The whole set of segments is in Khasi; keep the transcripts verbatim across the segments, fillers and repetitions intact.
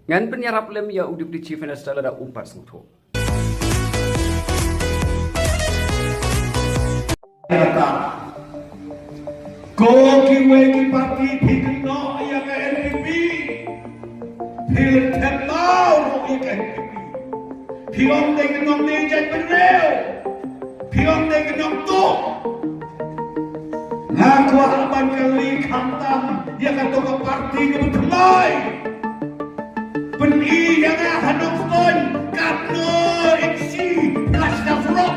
Ngan pynïarap lem ïa u Deputy Chief Minister lada um pat sngewthuh. Kata, ko kiwei ki parti phi kynnoh ïa ka N P P, phi leh themau ruh ïa ka N P P. Phi ong dei ka nongdie jaitbynriew, phi ong dei ka nongtuh. Nga kwah ban kylli khamtam ïa kato ka parti kaba thymmai. Pyni ïa nga ha Nongstoiñ katno inchi plastar surok.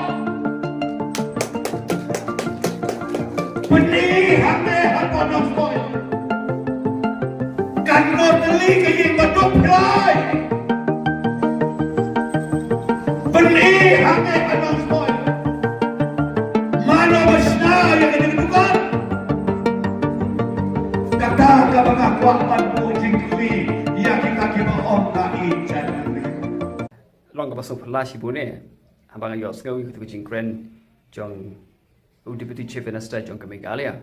Pyni hangne hapoh Nongstoiñ katno tylli ka ïing ba duk phi lai. Pyni hangne ha Nongstoiñ. Mano ba shna ïa ka jingdukan? Kata kaba nga kwah ban buh jingkylli ïa kita kiba ong ka i jan. Long kaba sngewphylla shibun eh haba nga ïohsngew ïa kata ka jingkren jong u Deputy Chief Minister jong ka Meghalaya.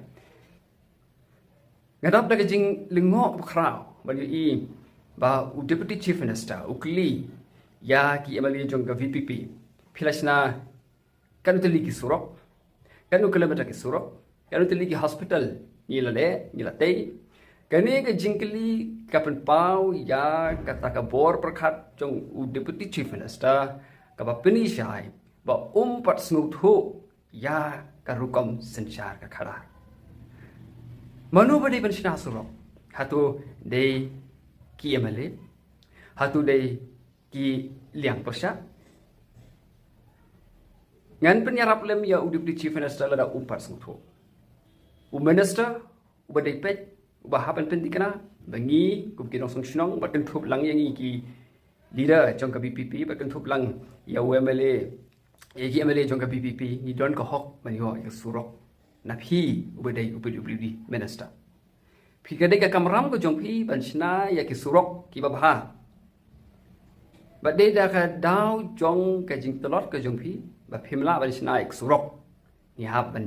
Nga dap da ka jinglyngngoh kaba khraw ban ïohi ba u Deputy Chief Minister u kylli ïa ki M L A jong ka V P P, phi la shna katno tylli ki surok, katno kilometer ki surok, katno tylli ki hospital ngi la leh, ngi la tei. Kane ka jingkylli ka pynpaw ïa kata ka bor pyrkhat jong u Deputy Chief Minister kaba pyni shai ba um pat sngewthuh ïa ka rukom synshar ka khadar. Mano ba dei ban shna surok? Hato dei ki M L A? Hato dei ki liang pyrshah? Ngan pynïarap lem ïa u Deputy Chief Minister lada um pat sngewthuh. U Minister uba dei peit, uba hap ban pynthikna ba ngi kum ki nongshong shnong ba kynthup lang ïa ngi ki leader jong ka V P P, ba kynthup lang ïa u M L A, ïa ki M L A jong ka V P P, ngi don ka hok ban ïoh ïa ka surok na phi uba dei u P W D Minister. Phi ka dei ka kamram ka jong phi ban shna ïa ki surok kiba bha. Ba dei da ka daw jong ka jingtlot ka jong phi ba phim lah ban shna ïa ki surok. Ngi hap ban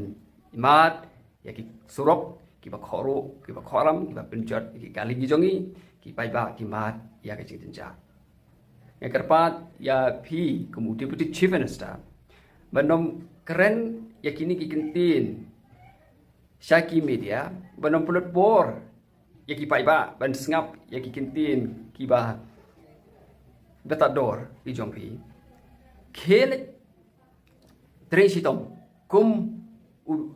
mad ïa ki surok kiba khohruh, kiba khohram, kiba pynjot ïa ki kali ki jong ngi, ki paidbah ki mad ïa ka jingjynjar. Nga kyrpad ïa phi kum u Deputy Chief Minister ban ym kren ïa kine ki kyntien sha ki media, ban ym pynlut bor ïa ki paidbah ban sngap ïa ki kyntien kiba btador ki jong phi. Khie leit trei shitom kum u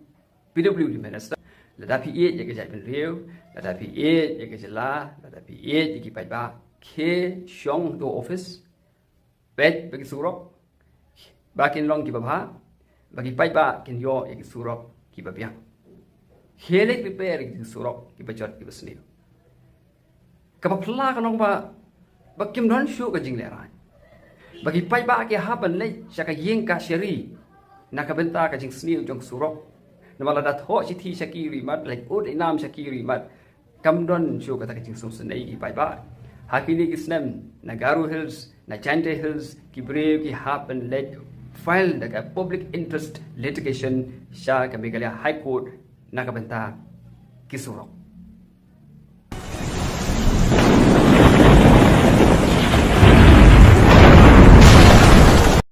P W D Minister. Lada phi ïeit ïa ka jaitbynriew, lada phi ïeit ïa ka jylla, lada phi ïeit ïa ki paidbah, khie shong ha u office, peit ba ki surok ba kin long kiba bha, ba ki paidbah kin ïoh ïa ki surok kiba biang. Khie leit prepare ïa ki surok kiba jot kiba sniew. Kaba phylla ka long ba, ba kim don shuh ka jinglehrain. Ba ki paidbah ki hap ban leit sha ka ïing kashari na ka bynta ka jingsniew jong surok. Namar lada thoh shithi sha ki ruh mat, leit ud ïa nam sha ki ruh mat, kam don shuh kata ka jingsngewsynei ki paidbah. Ha kine ki snem na Garo Hills, na Jaintia Hills, ki briew ki hap ban leit file da ka public interest litigation sha ka Meghalaya High Court na ka bynta ki surok.